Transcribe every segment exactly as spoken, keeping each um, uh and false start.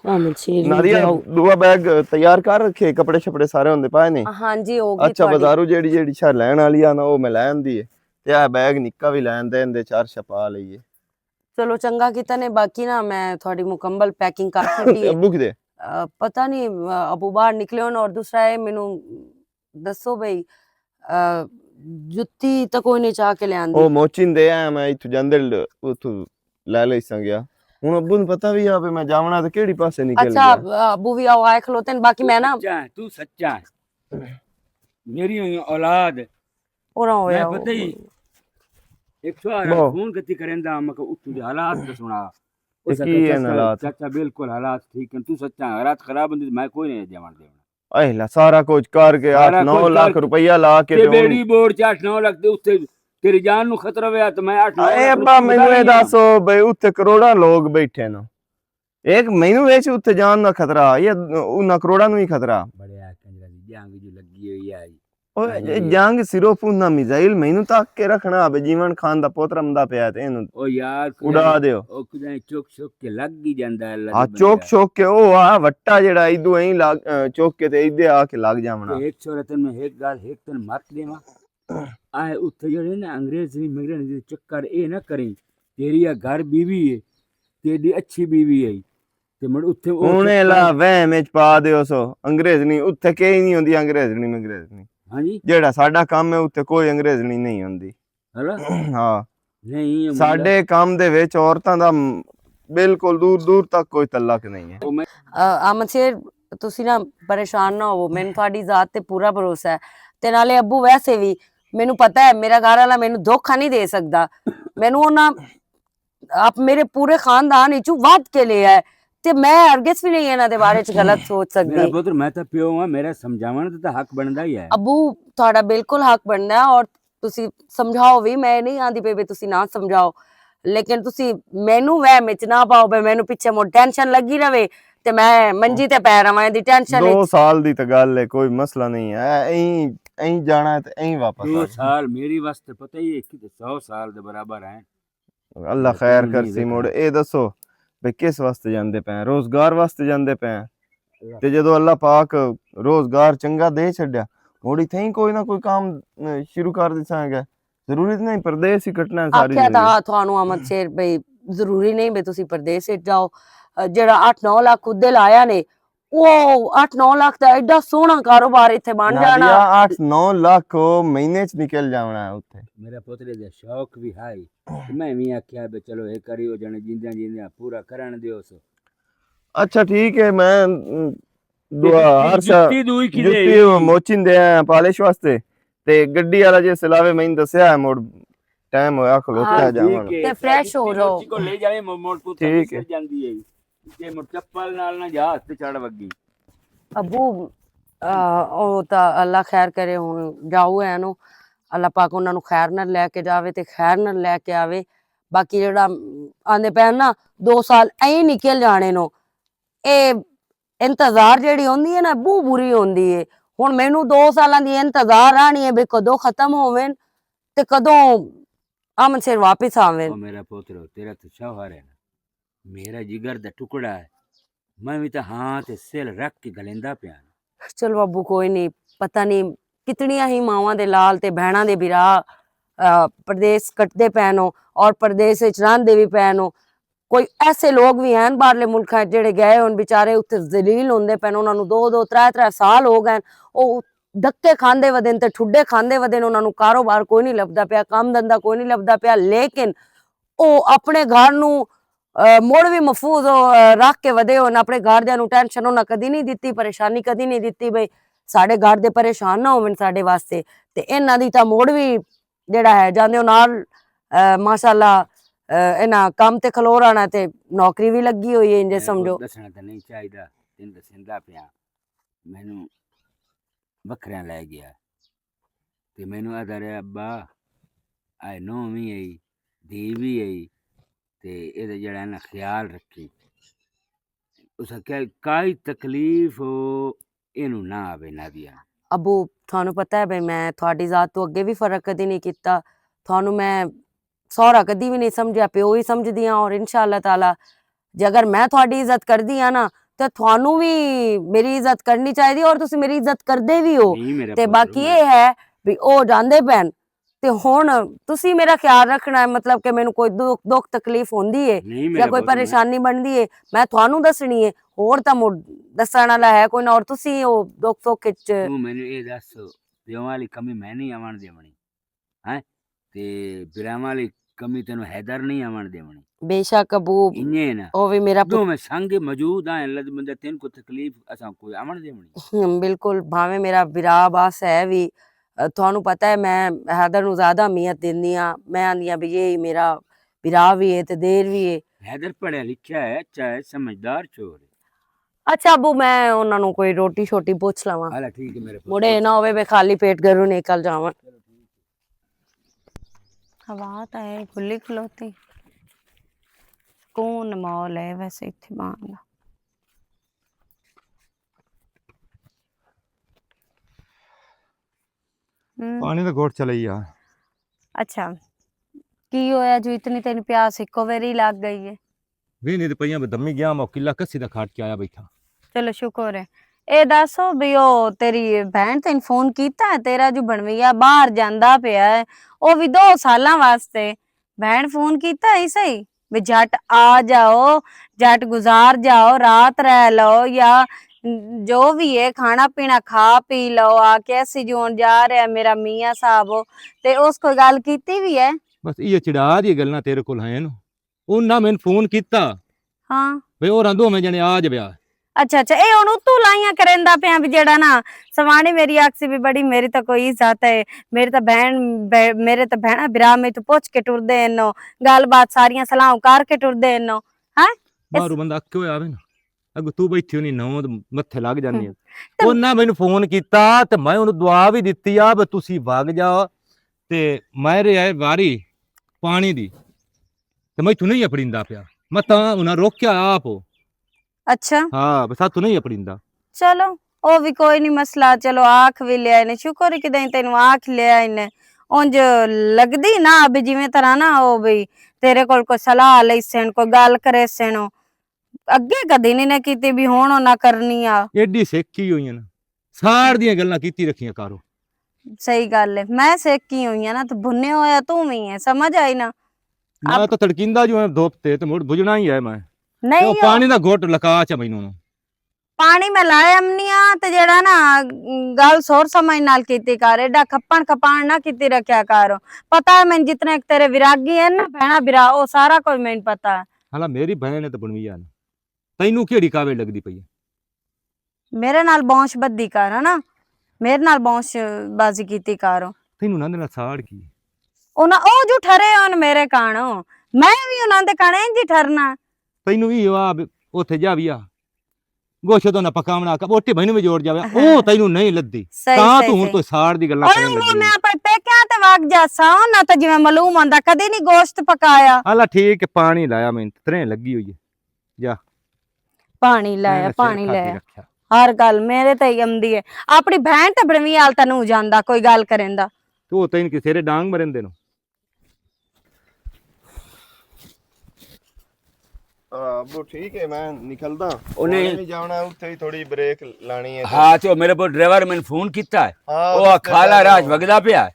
ہاں، منشیر جی، نادیا، جاؤ۔ دعا بیگ تیار کر رکھے، کپڑے شپڑے سارے ہوندے پائے نے۔ ہاں جی، ہو گئی اچھا، تھوڑی۔ بازاروں جیڑی جیڑی شے لین والی آ نا، او میں لین دی ہے۔ تے اے بیگ نکا وی لین دین دے، چار شے پا لئیے۔ چلو، چنگا کیتا نے، باقی نا میں تھوڑی مکمل پیکنگ کر چھڈی تے ہے۔ ابو کدے؟ آ، پتہ نہیں، آ، ابو باہر نکلے ہون، اور دوسرا ہے، مینوں دسو بھائی، آ، جتی تے کوئی نہیں چاہ کے لے آندی۔ او موچن دے آیا، میں اتھوں جاندے ل-، اتھوں لے لئی ساں گیا۔ ہن ابو نوں پتہ وی آ وے میں جاونا تے کیڑی پاسے نکل اچھا، گیا۔ ابو وی آؤ آئے کھلوتے ہیں، باقی میں نا سچا ہے، تو سچا ہے۔ میری ہوئی اولاد، اور ہویا میں پتہ ہی، ایک سوال ہے، بہت۔ فون کتی کریندا، میں کہ اتھوں دے حالات تے سنا۔ اس تے کی آکھیا، ہیں چاچا، حالات؟ چاچا، بالکل حالات ٹھیک ہیں، تو سچا ہے، حالات خراب ہوندے تے میں کوئی نہیں جاون دیونا۔ اہلا سارا کچھ کر کے سارا اٹھ نو کچھ کر لاکھ کے روپیہ لا کے تے تے ہن بیڑی بورڈ چ اٹھ نو لاکھ دے اتھے تیری جان نوں خطرہ ہویا تے میں اٹھ نو اے لاکھ ابا، روپیہ مینوں اے لائی آ۔ دسو بھئی، اتھے کروڑاں لوگ بیٹھے نا، ایک مینوں وچ اتھے جان دا خطرہ یا انہاں کروڑاں نوں ہی خطرہ؟ بڑے آ کنجرا دی جنگ جو لگی ہوئی آئی۔ او ہاں اے جی۔ جنگ صرف انہاں میزائل مینوں تک کے رکھنا، ابے جیون خان دا پوترا مندا پیا تے اینوں او یار، اڑا دیو۔ او کدے چک چک کے لگ ہی جاندا ہے، اللہ ہاں، دے چک بندے۔ چک کے او آ وٹا جڑا ایدو ایں لگ، اے، چک کے تے ایدے آ کے لگ جاونا۔ تے ایک چھوڑا تن میں ایک گل، ایک تن مت دیواں۔ آئے اتھے جڑے نا انگریز نہیں منگرے نے چکر اے نہ کریں۔ تیری آ گھر بیوی ہے، تیری اچھی بیوی ہے۔ تے مڑ اتھے او ہن اے لا وہم وچ پا دیو سو، انگریز نہیں، اتھے کئی نہیں ہوندی انگریز نہیں، انگریز نہیں۔ ہاں جی۔ جیڑا ساڈا کم ہے، اتھے کوئی انگریز نہیں، نہیں ہوندی۔ ہلا؟ ہاں۔ نہیں، یہ ساڈے کم دے وچ عورتاں دا م-، بالکل دور دور تک کوئی تعلق نہیں ہے۔ آ، احمد شیر، تسی نہ پریشان نہ ہوو، مینوں تہاڈی ذات تے پورا بھروسہ ہے۔ تے نالے ابو ویسے وی، مینوں پتہ ہے، میرا گھر والا مینوں دھوکا نہیں دے سکدا۔ مینوں انہاں آپ میرے پورے خاندان وچوں ودھ کے لیا ہے، تے میں ہرگز وی نہیں انہاں دے بارے چ غلط سوچ سکدی۔ میرا پتر، میں تاں پیو ہاں، میرا سمجھاوݨ تے تاں حق بݨدا ہی ہے۔ ابو، تہاڈا بالکل حق بݨدا ہے، اور تسی سمجھاؤ وی، میں نہیں آندی پئی وی تسی نہ سمجھاؤ، لیکن تسی مینوں وہم وچ نہ پاؤ، بے مینوں پچھے مڑ ٹینشن لگی رہے تے میں منجی تے پے رہواں، دی ٹینشن دو وچ۔ سال دی تے گل ہے، کوئی مسئلہ نہیں ہے، ایں، ایں جانا ہے تے ایں واپس دو آ جانا۔ سال میری واسطے پتہ ہی ہے کہ سو سال دے برابر ہیں۔ اللہ خیر کرسی مڑ۔ اے دسو بھئی کس واسطے جاندے پے ہیں؟ روزگار واسطے جاندے پے ہیں۔ تے جدوں اللہ پاک روزگار چنگا دے چھڈیا، مڑ اتھے ہی کوئی نہ کوئی کام، اے، شروع کر دساں گے۔ ضروری تے نہیں پردیس ہی کٹنا ہے ساری آکھیا تھا زندگی۔ تھانوں احمد شیر بھئی، ضروری نہیں بھئی تسی پردیس ہٹ جاؤ۔ اے، جڑا اٹھ نو لاکھ خود دے لایا نے، او اٹھ نو لاکھ دا ایڈا سوہنا کاروبار اتھے بن جانا۔ نادیا، اٹھ نو لاکھ او مہینے چ نکل جاونا ہے اتھے۔ میرا پوترے دا شوق وی ہائی۔ تے میں وی آکھیا بے چلو ایک کری ہو جانے جیندیاں جیندیاں پورا کرن دیو سو۔ اچھا ٹھیک ہے، میں، ام، تے دعا جتی، ہر سا جتی دوئی کی جتی دے؟ موچن دے آیا پالش واسطے۔ تے گڈی والا جے سلاوے میں دسیا ہے مڑ ٹائم ہویا کھلوتا ہاں، جاواں۔ ٹھیک ہے۔ تے فریش ہو جاؤ۔ کو لے جاوے مو-، موڑ کو ٹھیک ہے۔ جاندی ہے۔ تے مڑ چپل نال نہ جا تے چڑھ وگی۔ ابو، آ، او تا اللہ خیر کرے، ہن جاؤ ہے نو، اللہ پاک انہاں نو خیر نال لے کے جاوے تے خیر نال لے کے آوے۔ باقی جڑا، ام، آندے پے نا، دو سال ایں نکل جانے نو، اے انتظار جیڑی ہوندی ہے نا، بہت بری ہوندی ہے۔ ہن مینوں دو سالاں دی انتظار رہنی ہے بھئی کدوں ختم ہوون تے کدوں امن سر واپس آون۔ او میرا پوترو، تیرا تے شوہر ہے نا، میرا جگر دا ٹکڑا ہے۔ میں وی تے ہاں تے سل رکھ کے گلیندا پیاں۔ چلو ابو، کوئی نہیں، پتہ نہیں کتنیاں ہی ماواں دے لال تے بہناں دے بھرا، آ، پردیس کٹدے پے نو اور پردیس وچ رہندے وی پے نو۔ کوئی ایسے لوگ وی ہن باہرلے ملکاں وچ جڑے گئے ہن، بیچارے اتھے ذلیل ہوندے پے ہن، انہاں نوں دو دو، ترے ترے سال ہو گئے ہن، او دھکے کھاندے ودن تے ٹھڈے کھاندے ودن، انہاں نوں کاروبار کوئی نہیں لبدا پیا، کم دھندا کوئی نہیں لبدا پیا، لیکن او اپنے گھر نوں، آ، مڑ وی محفوظ، آ، رکھ کے ودے ہن، اپنے گھر دیاں نوں ٹینشن انہاں کدی نہیں دتی، پریشانی کدی نہیں دتی بھئی ساڈے گھر دے پریشان نہ ہوون ساڈے واسطے۔ تے انہاں دی تاں مڑ وی جڑا ہے جاندے ہو نال، آ، ماشاءاللہ، آ، انہاں کم تے کھلو رہنا تے نوکری وی لگی ہوئی ہے، انجے میں سمجھو۔ کچھ دسنا تے نہیں چاہیدا، تین دسندا پیا، مینوں وکھریاں لے گیا۔ تے مینوں آہدا رہیا، "ابا، آئے نو وی آئی، دھی وی آئی، تے اے جڑا ہے نا خیال رکھی۔" اس آکھیا، "کائی تکلیف ہو، اینوں نہ آوے نادیا۔" ابو، تھانوں پتہ ہے بھئی، میں تھوڑی ذات تو اگے بھی فرق کدی نہیں کیتا۔ تھانوں میں سہرا کدی بھی نہیں سمجھیا، پیو ہی سمجھدی ہاں۔ اور انشاءاللہ تعالیٰ جے اگر میں تھوڑی عزت کردی ہاں نا، تے تھانوں وی میری عزت کرنی چاہیدی اور تسی میری عزت کردے وی ہو۔ نہیں میرا تے پتر، باقی میں یہ ہے بھی او جاندے پین تے ہن تسی میرا خیال رکھنا ہے، مطلب کہ مینوں کوئی دکھ دکھ تکلیف ہوندی ہے نہیں یا میرا کوئی پتر، میں پریشانی بندی ہے، میں تھانوں دسنی ہے۔ اور تاں مڑ دسن والا ہے کوئی نہ، اور تسی او دکھ سکھ وچ تو مینوں یہ دس، پیواں والی کمی میں نہیں آون دیونی۔ ہیں؟ تے براواں والی کمی تینوں حیدر نہیں آون دیونی۔ بے شک ابو، انہیں نا، او وی میرا پت- دوویں سنگ موجود ہیں، اللہ دے بندے، تین کو تکلیف اساں کوئی آون دیونی؟ ہم، بالکل، بھاویں میرا برا باس ہے وی، ا، تھانوں پتہ ہے میں حیدر نوں زیادہ اہمیت دیندی ہاں۔ میں آندی ہاں بھی یہ میرا برا وی ہے تے دیر وی ہے۔ حیدر پڑھیا لکھیا ہے، اچھا ہے، سمجھدار چور ہے۔ اچھا ابو، میں انہاں نوں کوئی روٹی شوٹی پوچھ لواں۔ ہاں ٹھیک ہے میرے پتر۔ مڑے نہ ہووے میں خالی پیٹ گھروں نکل جاواں۔ ہوا تاں ہے کھلی کھلوتی۔ سکون ماحول ہے ویسے اتھے بان دا۔ ہم۔ پانی دا گھوٹ چلے یار۔ اچھا، کی ہویا جو اتنی تینوں پیاس اکو ویری لگ گئی ہے؟ وی نہیں تے پئیاں میں دمی گیا، میں قلعہ کسی دا کھاٹ کے آیا بیٹھا۔ چلو شکر ہے۔ اے دسو بھی او تیری بہن تین فون کیتا ہے؟ تیرا جو بنویا باہر جاندا پیا ہے، او بھی دو سالاں واسطے۔ بہن فون کیتا ہے صحیح؟ بھی جٹ آ جاؤ، جٹ گزار جاؤ، رات رہ لو، یا جو بھی ہے کھانا پینا کھا پی لو، آ کے اسی جون جا رہا ہے میرا میاں صاحب، تے اس کوئی گل کیتی بھی ہے؟ بس یہ چڑھا دی گلاں تیرے کول ہیں نا۔ انہاں مینوں فون کیتا۔ ہاں۔ وے او راں دوویں جنے آ جاویا۔ اچھا اچھا، اے ہن اتوں لائیاں کریندا پیاں بھی جیڑا نا، سوانے میری آکھ سی بھی بڑی، میری تاں کوئی عزت ہے، میرے تاں بہن، بہ-، میرے تاں بہنا برا میں تو پوچھ کے ٹردے ہن، گل بات ساریاں صلاحاں کر کے ٹردے ہن۔ ہاں؟ باہروں بندہ کیوں آوے نا، اگو تو بیٹھی ہونی نو تے متھے لگ جانی ہے۔ تے انہاں مینوں فون کیتا تے میں انہوں دعا بھی دتی آ بھی تسی وگ جاؤ تے میں رہیا ہے واری پانی دی۔ تے میں اتھوں نہیں اپڑیندا پیا۔ میں تاں انہاں روکیا آپ۔ اچھا۔ ہاں، بس اتھوں نہیں اپڑیندا۔ چلو، او بھی کوئی نہیں مسئلہ، چلو آکھ بھی لیا نے، شکر ہے کہ دیں تینوں آکھ لیا نے۔ اونج لگدی نا بھی جویں طرح نا او بھی تیرے کول کوئی صلاح لئی سن، کوئی گل کرے سن۔ اگے کدی نہیں نے کیتی بھی ہن او نہ کرنی آ۔ ایڈی سکھی ہوئی ہے نا۔ ساڑ دیاں گلاں کیتی رکھیاں کارو۔ صحیح گل ہے، میں سکھی ہوئی ہاں نا، تو بھنے ہویا تو وی ہے، سمجھ آئی نا؟ میں اب تو تڑکیندا جو ہے دھوپ تے، تے مڑ بجنا ہی ہے میں۔ نہیں تے او ہو۔ پانی دا گھٹ لکا چا مینوں۔ پانی میں لائے امنی آ، تے جیڑا نا گل سور سمجھ نال کیتی کر، ایڈا کھپن کھپان نہ کیتی رکھیا کر۔ پتہ ہے میں جتنے تیرے وراگی ہیں نا، بہنا برا، او سارا کوئی میں پتہ ہے۔ حالا میری بہن ہے تے بنویا نا۔ تینوں کیڑی کاوڑ لگدی پئی ہے؟ میرے نال بونش بدی کر، ہے نا؟ میرے نال بونش بازی کیتی کر۔ تینوں نند نال ساڑ کی؟ انہاں، او جو ٹھرے ہن میرے کانوں، میں وی انہاں دے کانے انج ہی ٹھرنا۔ تینوں وی ہوا ب-، اوتھے جا وی آ۔ گوشت تو نہ پکاونا، بوٹی بھائی نوں وی جوڑ جاوے، او تینوں نہیں لدی۔ صحیح، تاں صحیح، تو ہن صحیح۔ کوئی ساڑ دی گلاں اوئے کرن لگی۔ میں اپنے پیکیاں تے وگ جاساں، انہاں تے جویں معلوم ہوندا، کدی نہیں گوشت پکایا۔ حالا ٹھیک ہے، پانی لایا میں، ترے لگی ہوئی ہے۔ جا۔ پانی لایا، میں نے سر پانی کھا کے لایا۔ رکھیا۔ ہر گل میرے تے ہی آمدی ہے۔ اپنی بہن تے بنوی حال تینوں جاندا، کوئی گل کریندا۔ تو تین کے سرے ڈانگ مرن دے نو۔ آ، ابو ٹھیک ہے، میں نکلدا۔ انہیں پانی بھی جانا، اتھے ہی تھوڑی بریک لانی ہے۔ ہاں، تو میرے کو ڈرائیور میں نے فون کیتا ہے۔ ہاں، وہ کھالا راج وگدا پیا ہے۔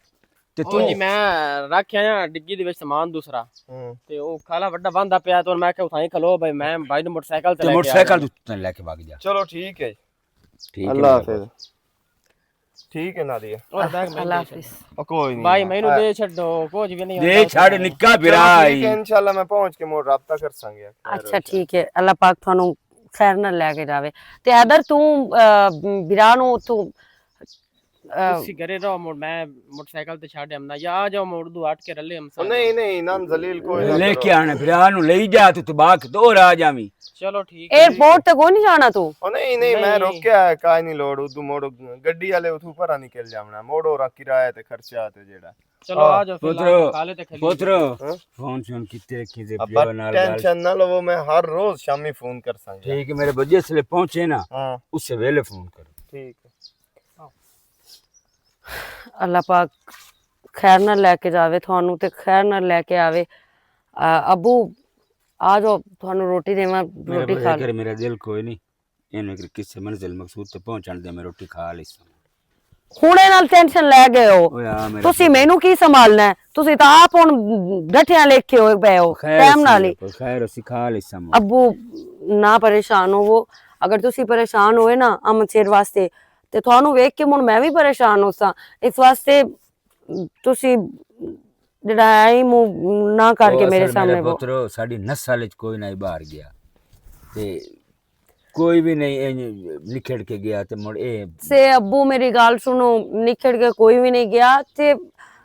تے او تو جی، میں رکھ آیا ڈگی دے وچ سامان دوسرا۔ ہوں۔ تے او کھالا وڈا باندا پیا، تے میں کہ اتھاں ہی کھلو بھائی، میں بھائی نوں موٹر سائیکل تے تے لے کے موٹر سائیکل آ جانا۔ تو لے کے بھاگ جا۔ چلو ٹھیک ہے۔ ٹھیک ہے اللہ میرے حافظ۔ ٹھیک ہے نادیہ۔ اور بیگ میں اللہ دے حافظ۔ چھڈو۔ او کوئی نہیں بھائی، یار۔ مینوں دے چھڈو، کچھ بھی نہیں دے ہوندا چھڈ اتھاں۔ نکا چلو برا ٹھیک ہے، ہی۔ انشاءاللہ میں پہنچ کے مور رابطہ کر سانگے۔ اچھا، ٹھیک ہے، اللہ پاک تھانوں خیر نال لے کے جاوے۔ تے حیدر، تو، آ، برا نوں اتھوں، آ، تسی گھرے رہو، مڑ میں موٹر سائیکل تے چھڈ آمنا، یا آ جاؤ، مڑ اردو ہٹ کے رلے ہم او سارے۔ نہیں، نہیں، نند ذلیل کوئی نہ لے کے کرو۔ آنا، بھرا نوں لئی جا، تو تباہ دو راج آویں۔ چلو ٹھیک ہے۔ ایئرپورٹ تے کوئی نہیں جانا تو؟ او نہیں، نہیں، میں نہیں۔ روکیا ہے، کائے نہیں لوڑ، ادو مڑ گڈی والے اتھوں پرا نکل جاونا، مڑ اور کرایہ تے خرچہ تے جیڑا۔ چلو آ جاؤ، فی الحال پترو، کالے تے کھلی پترو، ہاں؟ فون شون کیتے رکھی دے ابا پیو نال گل۔ ٹینشن نہ لو، میں ہر روز شامی فون کر سانگا۔ ٹھیک ہے، میرے بجے اس لیے پہنچے نا، ہاں۔ اس سے ویلے فون کرو۔ ٹھیک ہے۔ اللہ پاک خیر نال لے کے جاوے تھانوں تے خیر نال لے کے آوے۔ آ، ابو، آ جاؤ، تھانوں روٹی دیواں، میرا روٹی بھائی کھا لو۔ کر میرا دل کوئی نہیں۔ انہوں نے کسے منزل مقصود تے پہنچن دے، میں روٹی کھا لیساں۔ ہن انہاں نال ٹینشن لے گئے ہو؟ اوئے آ میرے تسی پتر۔ مینوں کی سنبھالنا ہے؟ تسی تاں آپ ہن ڈٹھیاں لکھ کے ہوئے پئے ہو۔ خیر ٹائم اسی نال ہی۔ ہے، کوئی خیر اسی کھا لیساں میں۔ ابو، نہ پریشان ہوو۔ اگر تسی پریشان ہوئے نا امن شیر واسطے، تے تھانوں ویکھ کے ہن میں وی پریشان ہوساں۔ اس واسطے تسی جڑا ہے ہی منہ نہ کر کے او میرے اصل میرے سامنے وہ۔ پترو، ساڈی نسل وچ کوئی نہ باہر گیا۔ تے کوئی بھی نہیں اے نکھڑ کے گیا تے مڑ اے۔ سے ابو میری گل سنو، نکھڑ کے کوئی بھی نہیں گیا۔ تے،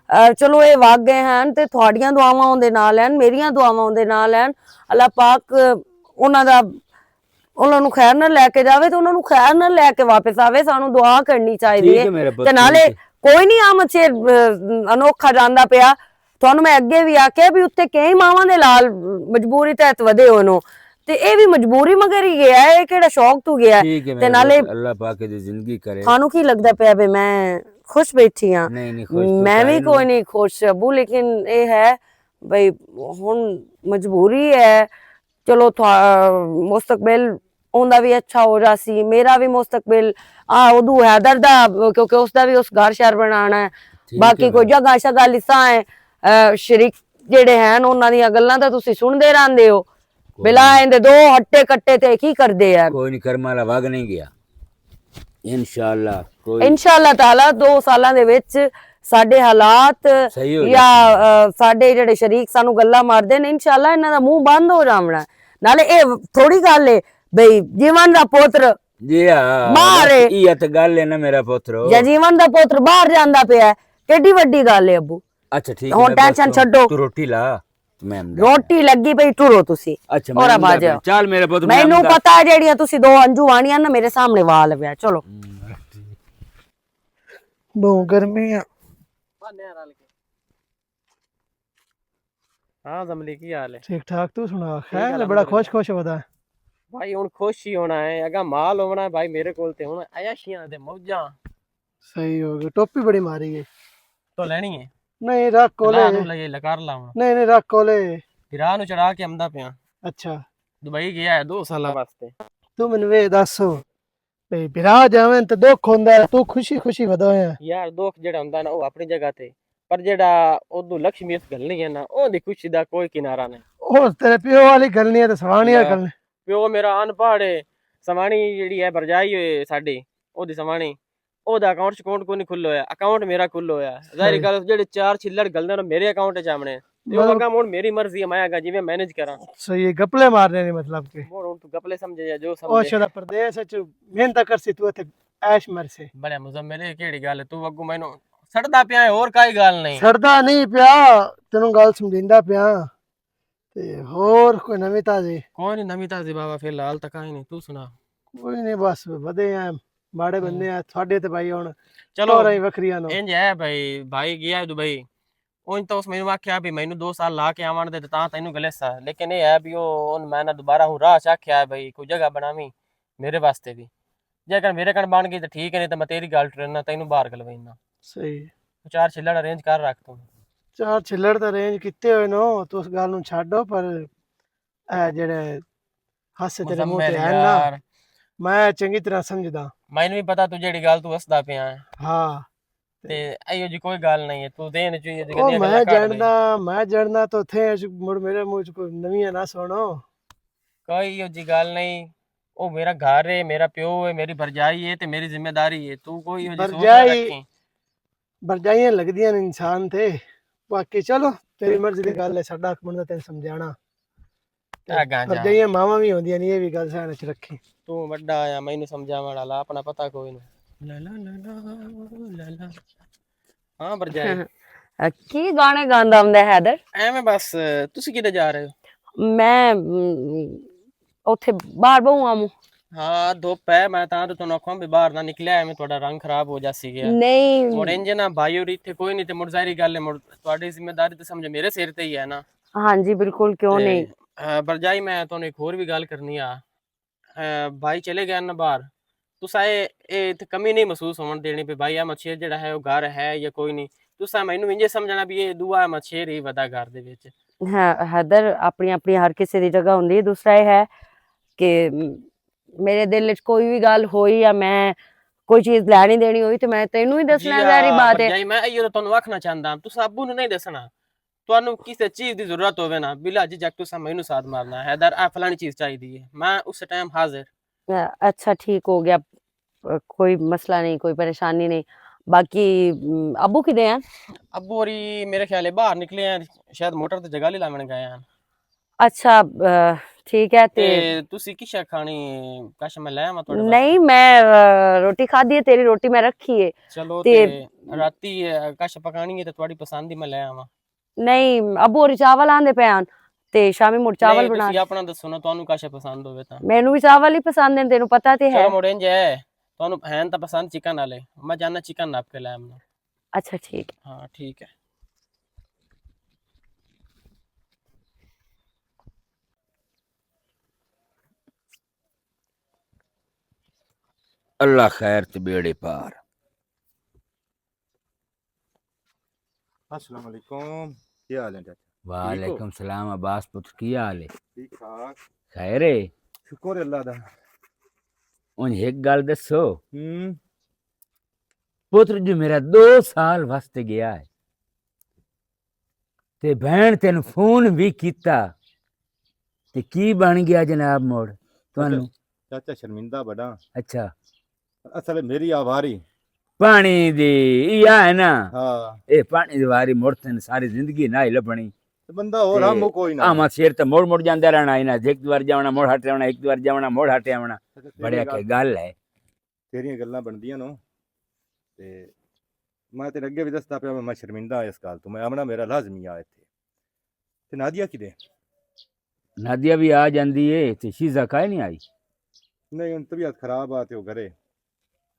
آ، چلو اے وگ گئے ہیں تے تھوڑیاں دعاواں اوندے نال ہیں، میریاں دعاواں اوندے نال ہیں۔ اللہ پاک انہاں دا، انہاں نوں خیر نال لے کے جاوے تے انہاں نوں خیر نال لے کے واپس آوے۔ سانوں دعا کرنی چاہیے۔ ٹھیک ہے میرے پتر، تے نالے ٹھیک ہے۔ کوئی نہیں آ مچھے، آ، انوکھا جاندا پیا۔ تھانوں میں اگے وی آکھیا وی اتھے کئی ماواں دے لال مجبوری تحت ودے ہوئے نو۔ تے اے وی مجبوری مگر ہی گیا ہے، اے کیڑا شوق تو گیا ہے؟ ٹھیک ہے تے میرے نالے دوست، اللہ پاک دی زندگی کرے۔ تھانوں کی لگدا پیا وے میں خوش بیٹھی ہاں؟ نہیں، نہیں، خوش تو میں وی سارے کوئی نو۔ نہیں خوش ابو، لیکن اے ہے بھئی ہن مجبوری ہے۔ چلو تھا-، مستقبل اوندا وی اچھا ہو جاسی، میرا وی مستقبل، آ، ادو حیدر دا، کیونکہ اس دا وی اس گھر شہر بنانا ہے۔ ٹھیک ہے باقی کوئی بھائی۔ جگہ شگہ لساں ہے، آ، شریک جڑے ہیں، انہاں دیاں گلاں تاں تسی سنڑدے رہندے ہو۔ کوئی بلا نہیں۔ ایندے دو ہٹے کٹے تے کی کردے ہیں؟ کوئی نہیں، کرم والا وگ نہیں گیا۔ انشاءاللہ، کوئی انشاءاللہ تعالیٰ دو سالاں دے وچ ساڈے حالات صحیح ہو یا، جاسی۔ آ، ساڈے جڑے شریک سانو گلاں ماردے نے، انشاءاللہ انہاں دا منہ بند ہو جاونا ہے۔ نالے اے تھوڑی گل ہے بھئی جیون دا پوتر جی ہاں، باہر بس ہے۔ ایہہ تے گل ہے نا میرا پوترو۔ یا جیون دا پوتر باہر جاندا پیا ہے، کیڈی وڈی گل ہے ابو۔ اچھا ٹھیک ہے، ہن میں بس ٹینشن توں، چھڈو۔ تو روٹی لا، میں آندا۔ روٹی لگی پئی، ٹرو تسی۔ اچھا، میں اور آ آندا جاؤ۔ پیا۔ چل میرے پتر، میں میں نو آندا۔ پتا ہے جیڑیاں تسی دو انجو وانیاں نا میرے سامنے وال پیا، چلو۔ ہوں، ٹھیک۔ بہت گرمی ہے۔ ہاں زملی، کی حال ہے؟ ٹھیک ٹھاک، تو سنا؟ ٹھیک، خیر ہے، بڑا الحمدللہ۔ خوش خوش ودا۔ بھائی ہن خوش ہی ہونا ہے، اگا مال ہونا ہے بھائی میرے کول تے ہن عیاشیاں تے موجاں۔ صحیح ہو گیا، ٹوپی بڑی ماری ہے۔ تو لینی ہے؟ نہیں، رکھ کولے۔ لا نو لگے، لکار لاواں۔ نہیں، نہیں، رکھ کولے۔ بھرا نو چڑھا کے آمدا پیاں۔ اچھا۔ دبئی گیا ہے دو سالاں واسطے۔ تو مینوں وے دس، بھئی بھرا جاویں تے دکھ ہوندا ہے، تو خوشی خوشی ودا ہویا۔ یار، دکھ جڑا ہوندا نا، او اپنی جگہ تے، پر جڑا ادو لکشمی اس گھلنی ہے نا، او دی خوشی دا کوئی کنارہ نہیں۔ او تیرے پیو والی گھلنی ہے تے سوانی والی گھلنی۔ پیو میرا ان پڑھ ہے، سوانی جڑی ہے، برجائی ہوئی ساڈی، او دی سوانی، او دا اکاؤنٹ شکاؤنٹ کوئی نہیں کھلو ہے، اکاؤنٹ میرا کھلو ہے۔ ظاہر گل، جڑے چار چھلڑ گلدے نے، میرے اکاؤنٹ وچ آونے۔ تے او مطلب، اگا ہن میری مرضی ہے، میں اگا جویں مینج کراں۔ صحیح ہے، گپلے مارنے نی مطلب کہ۔ ہن تو گپلے سمجھے یا جو او سمجھے۔ اچھا، دا پردیس وچ محنت کرسی، تو اتھے عیش مرسے۔ بڑے مزمل، اے کیڑی گل ہے؟ تو اگوں مینوں سڑدا پیا ہے، ہور کائی گل نہیں۔ سڑدا نہیں پیا، تینوں گل سمجھیندا پیا۔ تے ہور کوئی نویں تازی؟ کوئی نہیں نویں تازی بابا، فی الحال تک آئی نہیں، تو سنا۔ کوئی نہیں، بس ودے ہیں، ماڑے بندے ہیں، تھوڑے تے بھائی ہن چلو، ٹورا ہی وکھریاں نو۔ انج ہے بھائی، بھائی گیا ہے دبئی، انج تو اس مینوں آکھیا بھی مینوں دو سال لا کے آون دے تے تاں تینوں گلے سا، لیکن اے ہے بھی او ہن میں نہ دوبارہ ہوں راہ چ آکھیا ہے بھائی کوئی جگہ بناویں میرے واسطے بھی۔ جے اگر میرے کن بن گئی تے ٹھیک ہے، نہیں تے میں تیری گل ٹرنا، تینوں باہر گلوینا۔ صحیح۔ چار چھلڑ ارینج کر رکھ تو۔ چار چھلڑ تے ارینج کیتے ہوئے نو، تو اس گل نوں چھڈو، پر اے جڑے ہاسے تیرے منہ تے مزمل ہیں نا، یار۔ میں چنگی طرح سمجھدا۔ مینوں بھی پتا تو جڑی گل تو ہسدا پیا ہے۔ ہاں۔ تے ایہو جی کوئی گل نہیں ہے، تو دین چ ایہو جی او گندیاں میں گلاں کڈ دے۔ جاننا، میں جاننا تو تھے مڑ میرے منہ چ کوئی نویاں نہ سنو۔ کوئی ایہو جی گل نہیں، او میرا گھر ہے، میرا پیو ہے، میری بھرجائی ہے تے میری ذمہ داری ہے، تو کوئی ایہو جی سوچ نہ بھرجائی، رکھیں۔ بھرجائیاں لگدیاں نے انسان تے۔ باقی چلو، تیری مرضی دی گل ہے، ساڈا حق بندا تینوں سمجھانا۔ تے اگاں جا۔ بھرجائیاں ماواں وی ہوندیاں نے، اے وی گل سیان وچ رکھی۔ تو وڈا آیا، مینوں سمجھاون والا، اپنا پتہ کوئی نہیں۔ لا لا لا لا لا لا۔ ہاں، بھرجائی۔ کی گانے گاندا ہوندا ہے حیدر؟ ایویں بس، تسی کدے جا رہے ہو؟ میں، ام، اوتھے باہر بہوں آمو۔ ہاں، دھوپ ہے، میں تاں تے تانوں آکھاں بھی باہر نہ نکلیا، ایویں تہاڈا رنگ خراب ہو جاسی گیا۔ نہیں۔ مڑ انج نہ بھائی ہوری اتھے کوئی نہیں تے مڑ ظاہری گل ہے، مڑ تہاڈی ذمہ داری تے سمجھو میرے سر تے ہی ہے نا۔ ہاں جی، بالکل، کیوں تے، نہیں؟ ہاں، بھرجائی میں تانوں ایک ہور بھی گل کرنی آ۔ اے، بھائی چلے گئے نا باہر، تساں اے، اے تے کمی نہیں محسوس ہون دینی پئی بھائی، اے مچھیر جڑا ہے، او گھر ہے یا کوئی نہیں۔ تساں مینوں انجے سمجھنا بھی اے دعا ہے مچھیر ہی ودا گھر دے وچ۔ ہاں، حیدر، اپنی، اپنی ہر کسی دی جگہ ہوندی ہے۔ دوسرا اے ہے کہ، م، میرے دل وچ کوئی وی گل ہوئی یا میں کوئی چیز لینی دینی ہوئی تے میں تینوں ہی دسنا، ظاہری بات ہے۔ بھرجائی، میں ایہو تانوں آکھنا چاہندا، تساں ابو نوں نہیں دسنا۔ تانوں کسے چیز دی ضرورت ہووے نا، بلا جھجک تساں مینوں ساتھ مارنا، "حیدر، آ فلانی چیز چاہیدی ہے۔" میں اس ٹائم حاضر۔ اچھا، ٹھیک ہو گیا، کوئی مسئلہ نہیں، کوئی پریشانی نہیں۔ باقی، م، ابو کدے ہیں؟ ابو ہوری میرے خیال ہے باہر نکلے ہیں، شاید موٹر تے جگہ لے لاون گئے ہیں۔ اچھا، آ، ٹھیک ہے۔ تے تے تسی کی شے کھانی؟ کش میں لے آواں تہاڈے واسطے؟ نہیں، میں، آ، روٹی کھادی ہے، تیری روٹی میں رکھی ہے۔ چلو تے تے راتی، آ، کش پکانی ہے تے تہاڈی پسند دی میں لے آواں۔ نہیں، ابو ہوری چاول آندے پے ہن تے شامی مڑ چاول نہیں، بنا تسی اپنا دسو نا، تانوں کش پسند ہوے تاں۔ مینوں وی چاول ہی پسند ہن، تینوں پتہ تے ہے۔ چلو مڑ انج ہے، تانوں ہن تاں پسند چکن والے، میں جانا چکن نپ کے لے آواں۔ اچھا، ٹھیک ہے۔ ہاں، ٹھیک ہے۔ اللہ خیر تے بیڑے پار۔ السلام علیکم، کیا حال ہے چاچا؟ وعلیکم السلام عباس پتر، کی حال ہے؟ ٹھیک ٹھاک۔ خیر ہے؟ شکر اللہ دا۔ ان ایک گل دسو۔ ہوں۔ پتر جو میرا دو سال واسطے گیا ہے، تے بہن تینوں فون بھی کیتا، تے کی بن گیا جناب موڑ؟ تانوں؟ چاچا شرمندہ بڑا۔ اچھا۔ اصل میری آواری۔ پانی دی، ایہا ہے نا؟ ہاں۔ اے پانی دی واری موڑ تین ساری زندگی نہ ہی لبھنی۔ تے بندہ ہور تے ہم کوئی نہ۔ آما سیر تے موڑ موڑ جاندے رہنا، اینا ایک دوار جاونا، موڑ ہٹ آونا، ایک دوار جاونا، موڑ ہٹ آونا۔ اچھا، تیری بڑیا گل، کے گل ہے۔ تیریاں گلاں بندیاں نو۔ تے میں تیرے اگے بھی دسدا پیا، میں شرمندہ ہاں اس گل تو۔ میں آونا میرا لازمی آ ایتھے۔ تے نادیہ کدے؟ نادیہ بھی آ جاندی ہے، تے شیزہ کائے نہیں آئی؟ نہیں، ہن طبیعت خراب آ تے او گھرے۔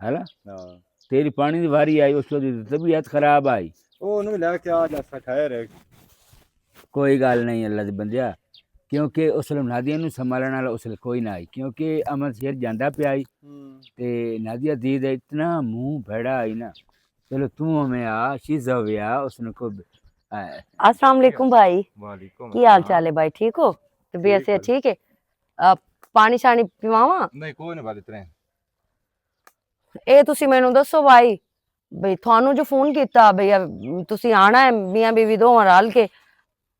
ہے نا؟ ہاں۔ تیری پانی دی واری آئی، اس وقت طبیعت خراب آئی۔ او انہوں لے کے آ جاسا، خیر ہے۔ کوئی گل نہیں، اللہ دے بندیا، کیونکہ اس ویلے نادیہ نوں سنبھالن والا اس ویلے کوئی نہ آئی، کیونکہ امن شیر جاندا پیا آئی۔ ہوں۔ تے نادیہ دی دا اتنا منہ بھڑا آئی نا۔ چلو توں ہمیں آ، شیزہ ہوے آ، اس نے کو، آ۔ السلام علیکم بھائی۔ وعلیکم السلام۔ کی حال چال ہے بھائی، ٹھیک ہو؟ طبیعت ٹھیک سے ہے۔ ٹھیک ہے؟ آ، پانی شانی پیواواں؟ نہیں، کوئی نہیں بھائی، اتنے۔ اے تسی مینوں دسو بھائی، بھئی تھانوں جو فون کیتا بھئی، آ، تسی آنا ہے میاں بیوی دوواں رل کے،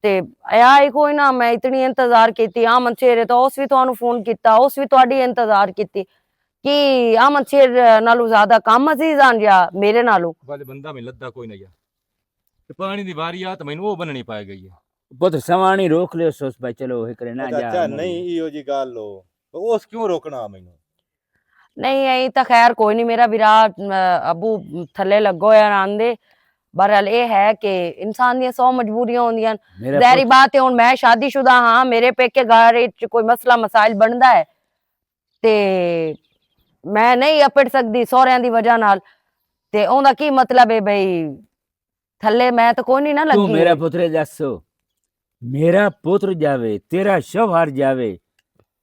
تے آیا ہی کوئی نہ۔ میں اتنی انتظار کیتی، آمن شیر ہے تو اس وی تھانوں فون کیتا، اس وی تہاڈی انتظار کیتی۔ کہ آمن شیر نالوں زیادہ کم عزیز آن یا میرے نالوں؟ والے بندہ میں لدا کوئی نہ یا۔ تے پانی دی واری آ تے مینوں او بننی پائے گئی ہے۔ پتر سوانی روک لے اس، اس بھائی، چلو ہک رہنا اچھا، جا اچھا، مڑ۔ نہیں، ایہو جی گل ہو۔ اس کیوں روکنا مینوں؟ نہیں، اے تے خیر کوئی نہیں، میرا بھرا، م، ابو تھلے لگو ہویا آرام دے۔ بہرحال، اے ہے کہ انسان دیاں سو مجبوریاں ہوندیاں۔ میرا ظاہری پت- بات ہے، ہن میں شادی شدہ ہاں، میرے پیکے گھر وچ کوئی مسئلہ مسائل بندا ہے، تے میں نہیں اپڑ سکدی سوہریاں دی وجہ نال۔ تے اوندا کی مطلب ہے بھئی، تھلے میں تے کوئی نہیں نہ تو لگی میرا ہے۔ پتر دسو، میرا پتر جاوے، تیرا شوہر جاوے،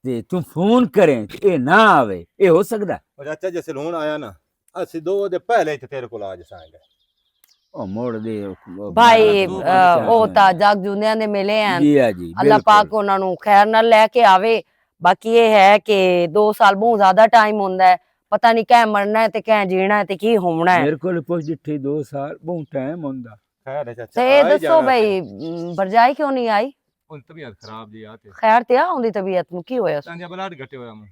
تے تو فون کریں تے اے نہ آوے، اے ہو سکدا؟ او چاچا، جس لون آیا نا، اسی دو دے پہلے ہی تے تیرے کول آ جساں گے۔ او موڑ دے، او بھائی، بھائی، او آ، او جساں تا گے۔ جگ جوندیاں دے ملے ہیں۔ جی ہاں جی، اللہ بالکل۔ پاک انہاں نوں خیر نال لے کے آوے۔ باقی اے ہے کہ دو سال بہت زیادہ ٹائم ہوندا ہے، پتہ نہیں کہیں مرنا ہے تے کہیں جینا ہے تے کی ہونا ہے۔ میرے کول پوچھ جٹھے، دو سال بہت ٹائم ہوندا۔ خیر ہے چاچا، تے اے آ ہی دسو جانا بھائی، تے۔ م، بھرجائی کیوں نہیں آئی؟ ان طبیعت خراب جی آ تے۔ خیر تے آ، اوندی طبیعت نوں کی ہویا سی؟ تاں جی بلڈ گھٹے ہویا میں۔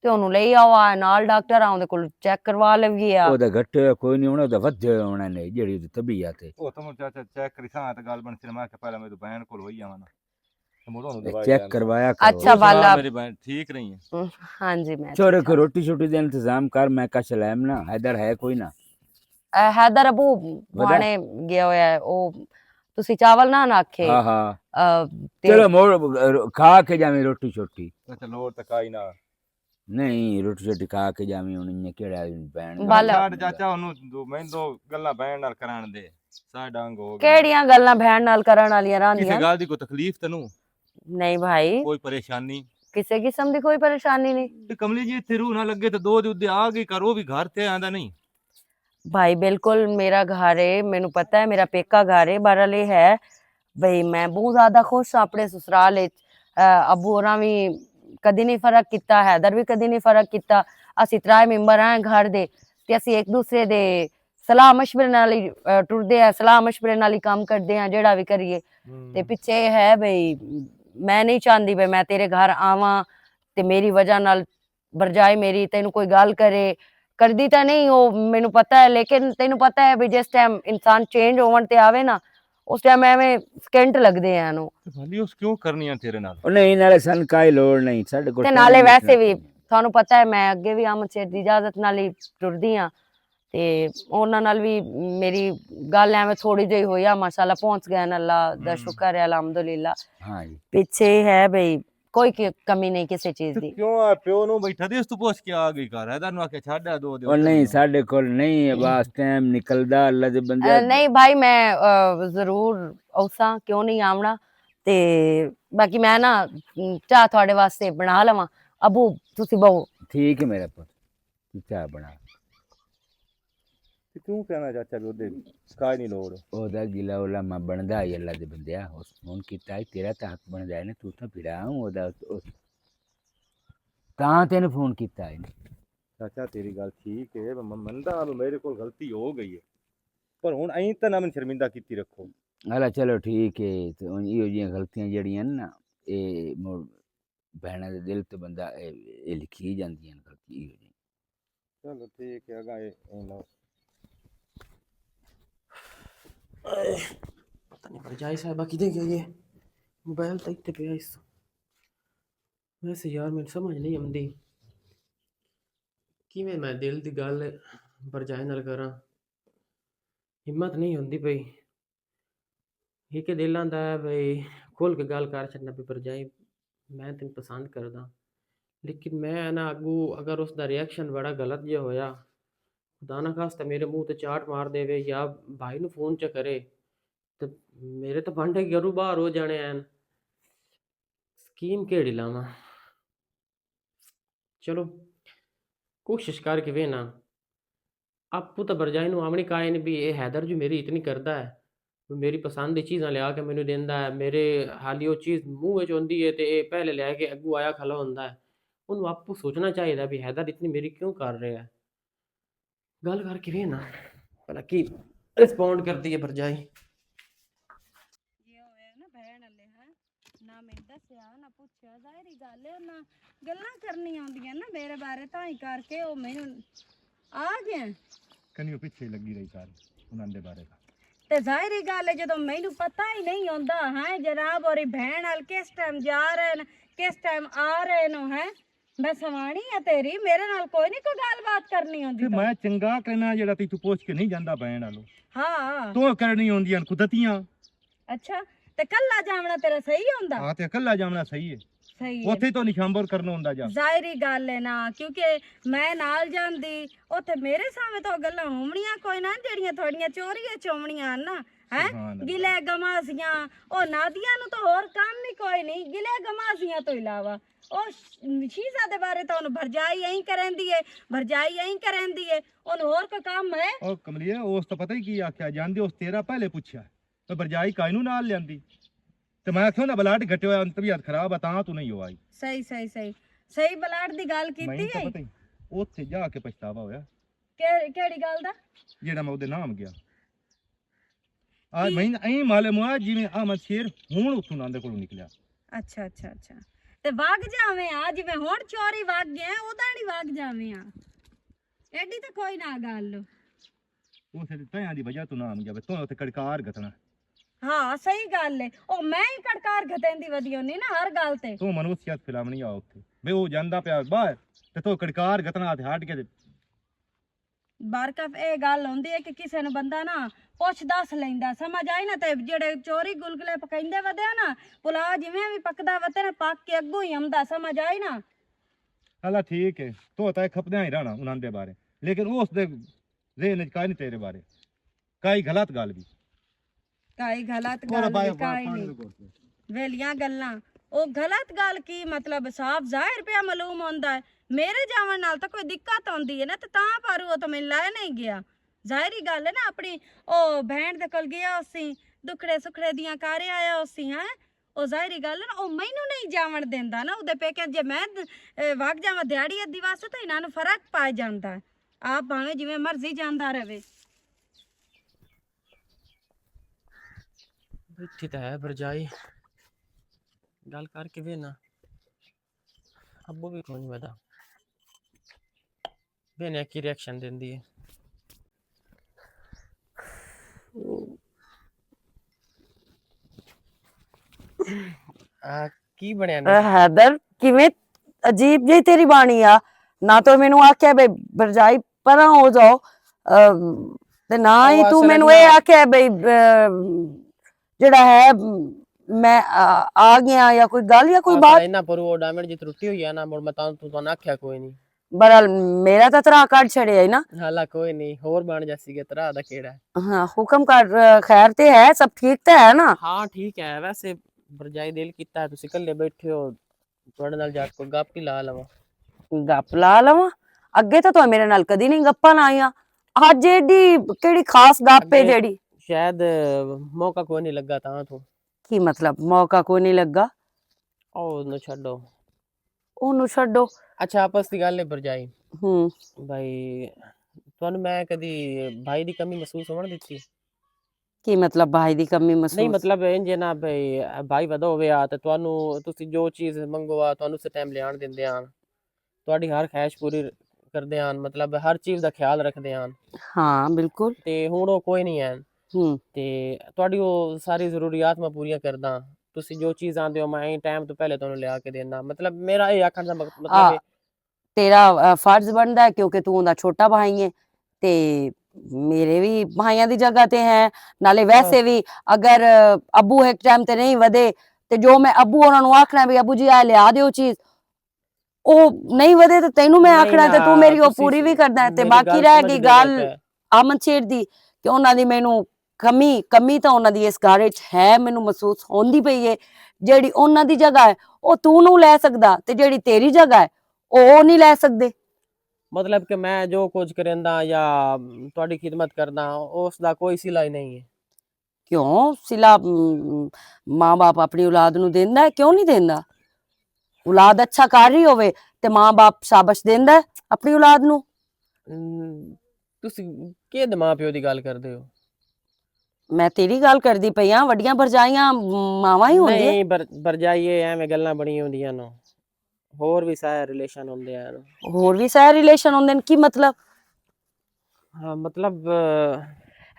تے اونوں لے آؤ، آ نال ڈاکٹر آ، اوندے کول چیک کروا لیویے آ۔ او دا گھٹے ہویا کوئی نہیں ہونا، او دا ودھے ہویا ہونا نے، جیڑی اوندی طبیعت ہے۔ او تم چاچا چیک کری ساں تے گل بن سی، میں کہ پہلے میری بہن کول ہوئی آواں نا۔ تے مڑ اونوں اے دوائی چیک لین۔ کروایا کرو۔ اچھا، اور سنا والا۔ میری بہن ٹھیک رہی ہے؟ ہاں جی، میں چھوڑے ٹھیک کو ہاں۔ روٹی شوٹی دین انتظام کر، میں کش لیم نا، حیدر ہے کوئی نہ۔ اے حیدر ابو ودا۔ بھانے گیا ہویا ہے، او تسی چاول نہ ناکھے۔ ہاں، ہاں۔ آ، تے چلو، مور کھا کے جاویں روٹی شوٹی۔ اچھا، لوڑ تک آئی نہ۔ نہیں، روٹی شوٹی کھا کے جاویں، ہن انہیں کیڑا بین بل چھاڑ چاچا، انہوں دو، میں دو گلاں بین نال کران دے۔ سا ڈنگ ہو گیا۔ کیڑیاں گلاں بین نال کرن والیاں کسے راہندیاں؟ گل دی کوئی تکلیف تے نو؟ نہیں بھائی۔ کوئی پریشانی؟ کسے قسم دی کوئی پریشانی نہیں۔ تے کملی جی، اتھے روح نہ لگے تے دو دے اودے آ گئی کر، او وی گھر تے آندا نہیں۔ بھائی، بالکل میرا گھر ہے، مینوں پتہ ہے میرا پیکا گھر ہے، بہرحال یہ ہے بھائی، میں بہت زیادہ خوش ہاں اپنے سسرال وچ۔ آ، ابو ہوراں وی کدی نہیں فرق کیتا، حیدر بھی کدی نہیں فرق کیتا۔ اسی ترائے ممبر ہیں گھر دے، تے اسی ایک دوسرے دے صلاح مشورے نال ہی، اے، ٹردے ہیں، صلاح مشورے نال ہی کام کردے ہیں، جیڑا بھی کریے۔ تے پچھے اے ہے بھئی، میں نہیں چاہندی بھئی میں تیرے گھر آواں تے میری وجہ نال برجائے میری تینوں کوئی گل کرے، کردی تاں نہیں، او مینوں پتہ ہے، لیکن تینوں پتہ ہے بھی جس ٹائم انسان چینج ہون تے آوے نا، اس ٹائم ایویں سکنٹ لگدے ہیں نو۔ تے بھالی اس کیوں کرنی آ تیرے نال؟ او نہیں، نالے سن کائی لوڑ نہیں، ساڈے کول تے ٹائم نالے نہیں ویسے بھی خراب کرنا۔ تانوں پتہ ہے میں اگے بھی امن شیر دی اجازت نال ہی ٹردی ہاں، تے انہاں نال بھی میری گل ایویں تھوڑی جہی ہوئی آ، ماشاءاللہ پہنچ گئے ہیں، اللہ دا شکر ہے، الحمدللہ۔ ہاں جی۔ پچھے ہے بھئی، کوئی کی-، کمی نہیں کسی چیز دی۔ کیوں آ پیو نوں بیٹھا دے، اس تو پوچھ کے آ گئی گھر؟ ایدا نوں آکھیا چھڈ آ دو دے او نہیں، ساڈے کول نہیں ہے، بس ٹائم نکلدا، اللہ دے بندے۔ اے، نہیں بھائی، میں، اے، ضرور اوساں، کیوں نہیں آونا؟ تے باقی میں نا، چاہ تہاڈے واسطے بنا لواں۔ ابو، تسی بہو۔ ٹھیک ہے میرا پت، تو چاہ بنا۔ تے کیوں کہنا چاچا بھی اودے کاج نہیں لوڑ؟ او دا گلا علماء بندا ہے اللہ دے بندیا، اس فون کیتا ہے، تیرا تاں حق بندا ہے نا، تو تاں پھرا ہوں او دا، او تاں تینوں فون کیتا ہے۔ چاچا تیری گل ٹھیک ہے، میں مندا ہاں بھی میرے کول غلطی ہو گئی ہے، پر ہن ایں تاں نہ من شرمندہ کیتی رکھو۔ الا چلو ٹھیک ہے، تے ہن ایہو جیاں غلطیاں جڑیاں نا، اے مڑ بہناں دے دل تے بندہ اے، اے لکھی جاندیاں نے غلطی ایہو جیاں۔ چلو ٹھیک ہے، اگاں اے، اے لو۔ اے، پتہ نہیں بھرجائی صاحبہ کدے گئی ہے؟ موبائل تے اتنے پیا اس۔ ویسے یار، مینوں سمجھ نہیں آندی، کیویں میں دل دی گل بھرجائی نال کراں، ہمت نہیں ہوندی پئی۔ ہک دل آندا ہے بھئی کھل کے گل کر چھڈنا پئی بھرجائی، میں تینوں پسند کردا، لیکن میں نا اگوں اگر اس دا ریئیکشن بڑا غلط جہا ہویا، خدا نہ خواستہ میرے منہ تے چاٹ مار دے یا بھائی نوں فون چ کرے، تے میرے تے بانڈے گرو باہر ہو جانے ہیں۔ سکیم کیڑی لاواں؟ چلو، کوشش کر کے وینا۔ آپو تاں بھرجائی نوں آوݨی کائے نہیں بھی اے حیدر جو میری اتنی کردا ہے، وہ میری پسند دی چیزاں لیا کے مینوں دیندا ہے، میرے حالی او چیز منہ وچ ہوندی ہے تے اے پہلے لے کے اگوں آیا کھلا ہوندا ہے۔ اونوں آپو سوچنا چاہیدا بھی حیدر اتنی میری کیوں کر رہا ہے؟ گل کر کے وینا بھلا کی رسپونڈ کردی ہے بھرجائی۔ یہ ہویا نا بہن والے، ہاں، نہ میں دسیا نہ پوچھیا، ظاہری گل ہے، انہاں گلاں کرنی آندیاں نا میرے بارے، تاں ہی کر کے او مینوں آ گئے۔ کنیو پیچھے لگی رہی ساری انہاں دے بارے دا۔ تے ظاہری گل ہے، جدوں مینوں پتہ ہی نہیں ہوندا، ہاں جناب، اور بہن وال کس ٹائم جا رہے نے، کس ٹائم آ رہے نے، ہیں؟ میں سوانی آ تیری، میرے نال کوئی نہیں کوئی گل بات کرنی ہوندی تے تاں۔ میں چنگا کہنا جڑا تی تو پوچھ کے نہیں جاندا بہن والو۔ ہاں۔ تو کرنی ہوندیاں قدرتیاں۔ اچھا، تے کلا جاونا تیرا صحیح ہوندا؟ ہاں، تے کلا جاونا صحیح ہے۔ صحیح ہے۔ اوتھے تو نشانبر کرنا ہوندا جا۔ ظاہری گل ہے نا، کیونکہ میں نال جاندی، اوتھے میرے سامنے تو گلاں ہونیاں کوئی نہ، جڑیاں تھوڑیاں چوری چ ہونیاں نا۔ ہیں؟ سبحان اللہ۔ گلے گمازیاں، او نادیاں نوں تو ہور کم ہی کوئی نہیں، گلے گمازیاں تو علاوہ۔ او ش-، شیزہ دے بارے تو انہوں بھرجائی اینہی کریندی ہے، بھرجائی اینہی کریندی ہے، انہوں ہور کوئی کم ہے؟ او کملیے، اس تو پتہ ہی کی آکھیا جاندے، اس تیرا پہلے پوچھیا۔ تو بھرجائی کائنوں نال لیندی؟ تے میں آکھیا انہاں بلاٹ گھٹے ہویا، طبیعت خراب آ، تاں تو نہیں ہو آئی۔ صحیح، صحیح، صحیح۔ صحیح بلاٹ دی گل کیتی ہے؟ پتہ ہی، اوتھے جا کے پچھتاوا ہویا۔ کہ-، کیڑی گل دا؟ جیڑا میں اودے نام گیا۔ آج میں ایں معلوم ہوا جی میں احمد شیر ہون اتھوں ناندے کولوں نکلیا۔ اچھا، اچھا، اچھا۔ تے واگ جاویں آ، جی میں ہون چوری واگ گیا، او داڑی واگ جاویں آ۔ ایڈی تے کوئی نہ گل۔ او سے تیاں دی وجہ تو نام گیا، تو تے کڑکار گتنا۔ ہاں، صحیح گل ہے۔ او میں ہی کڑکار گتیں دی ودی ہونی نا ہر گل تے۔ تو منوسیات پھیلاونی آ اوتھے۔ بے او جاندا پیا باہر، تے تو کڑکار گتنا تے ہٹ کے تے برکف اے گل ہوندی ہے کہ کسے نوں بندہ نا پوچھ دس لیندا، سمجھ آئی نا؟ تے جڑے چوری گلگلے پکیندے ودے آ نا، پلا جویں وی پکدا وتے نا، پک کے اگوں ہی آمدا، سمجھ آئی نا؟ اللہ ٹھیک ہے، تو تے کھپدیاں ہی رہنا انہاں دے بارے، لیکن اس دے ذہن وچ کائے نہیں تیرے بارے، کائی غلط گل بھی۔ کائی غلط گل بھی، کائی نہیں۔ ویلیاں گلاں۔ او غلط گل کی مطلب؟ صاف ظاہر پیا معلوم ہوندا ہے۔ میرے جاون نال تاں کوئی دقت ہوندی ہے نا، تے تاں پر او تاں مینوں لے نہیں گیا۔ ظاہری گل ہے نا، اپنی او بہن دے کول گیا ہوسی، دکھڑے سکھڑے دیاں کارے آیا ہوسی، ہیں؟ او ظاہری گل ہے نا، او مینوں نہیں جاون دیندا نا، اودے پیکے جے میں، اے، وگ جاواں دیہاڑی ادی واسطے، تے انہاں نوں فرق پا جاندا ہے۔ آپ بھاویں جویں مرضی جاندا رہے۔ بیٹھی تے ہے بھرجائی، گل کر کے وینا، ابو بھی کوئی نہیں ودا، وینا کی ریئیکشن دیندی ہے۔ آ، کی بنیا نے؟ اے حیدر، کیویں عجیب جہی تیری بانی آ؟ نہ تو مینوں آکھیا بے برجائی پراں ہو جاؤ، ام، تے نہ ہی او تو اصل مینوں اے نا آکھیا بے، ام، جڑا ہے، ام، میں آ، آ گیا یا کوئی گل یا کوئی آ بات؟ سائنا پرو او ڈائمنڈ جی ترٹی ہوئی ہے نا، مڑ میں تاں تو تاں آکھیا کوئی نہیں۔ بہرحال، میرا تاں ترا کڈ چھڑیا ہے نا۔ حالا کوئی نہیں، ہور بن جاسی گے، ترا دا کیڑا ہے؟ ہاں، حکم کر، خیر تے ہے، سب ٹھیک تے ہے نا؟ ہاں، ٹھیک ہے۔ ویسے برجائی دل کیتا ہے، تسی کلے بیٹھے ہو، تہاڈے نال جا کے گپ ہی لا لواں۔ گپ لا لواں؟ اگے تاں تو میرے نال کدی نہیں گپاں لائیاں، اج ایڈی کیڑی خاص گپ ہے اگے جیڑی؟ شاید موقع کوئی نہیں لگا تاں تو۔ کی مطلب، موقع کوئی نہیں لگا؟ او نو چھڈو۔ اونوں چھڈو۔ اچھا، آپس دی گل ہے بھرجائی۔ ہوں۔ بھائی، تانوں میں کدی بھائی دی کمی محسوس ہون دتی؟ کی مطلب، بھائی دی کمی نہیں، محسوس؟ مطلب انج ہے نا بھائی، بھائی ودا ہوے آ تے تانوں، تسی جو چیز منگو آ، تانوں اس ٹائم لیان دیندے آن، تہاڈی ہر خواہش پوری کردے آن، مطلب ہر چیز دا خیال رکھدے آن۔ ہاں، بالکل۔ تے ہن او کوئی نہیں ہے۔ ہوں۔ تے تہاڈی او ساری ضروریات میں پوریاں کردا۔ تسی جو چیز آندے ہو، میں ٹائم تو پہلے تانوں لیا کے دینا۔ مطلب، میرا یہ آکھن دا مق-، مطلب آ، ہے تیرا، آ، فرض بندا ہے، کیونکہ تو اوندا چھوٹا بھائی ہے، تے میرے بھی بھائیاں دی جگہ تے ہے۔ نالے ویسے ہاں۔ بھی اگر، آ، ابو ایک ٹائم تے نہیں ودے، تے جو میں ابو انہاں نوں آکھنا بھی، "ابو جی، آ لیا دیو چیز"، او نہیں ودے تے تینوں میں نہیں آکھنا تے تو نا، میری او تسی پوری بھی کرنا ہے۔ تے میری باقی گل رہ سمجھ گئی دے گل ویسے۔ آمن شیر دی، کہ انہاں دی مینوں کمی، کمی تاں انہاں دی اس گھر وچ ہے، مینوں محسوس ہوندی پئی ہے۔ جیڑی انہاں دی جگہ ہے، او تو نوں لے سکدا، تے جیڑی تیری جگہ ہے، او او نہیں لے سکدے۔ مطلب کہ میں جو کچھ کریندا یا تہاڈی خدمت کردا، اس دا کوئی صلہ ہی نہیں ہے۔ کیوں؟ صلہ، م، ماں باپ اپنی اولاد نوں دیندا ہے، کیوں نہیں دیندا؟ اولاد اچھا کر رہی ہووے تے ماں باپ شابش دیندا ہے اپنی اولاد نوں۔ ام، تسی کہہ دے ماں پیو دی گل کردے ہو؟ میں تیری گل کردی پئی ہاں، وڈیاں بھرجائیاں ماواں ہی ہوندیاں۔ نہیں، بھر-، بھرجائی اے ایویں گلاں بنی ہوندیاں نو۔ ہور وی سارے ریلیشن ہوندے ہن۔ ہور وی سارے ریلیشن ہوندے ہن، کی مطلب؟ ہاں، مطلب، آ،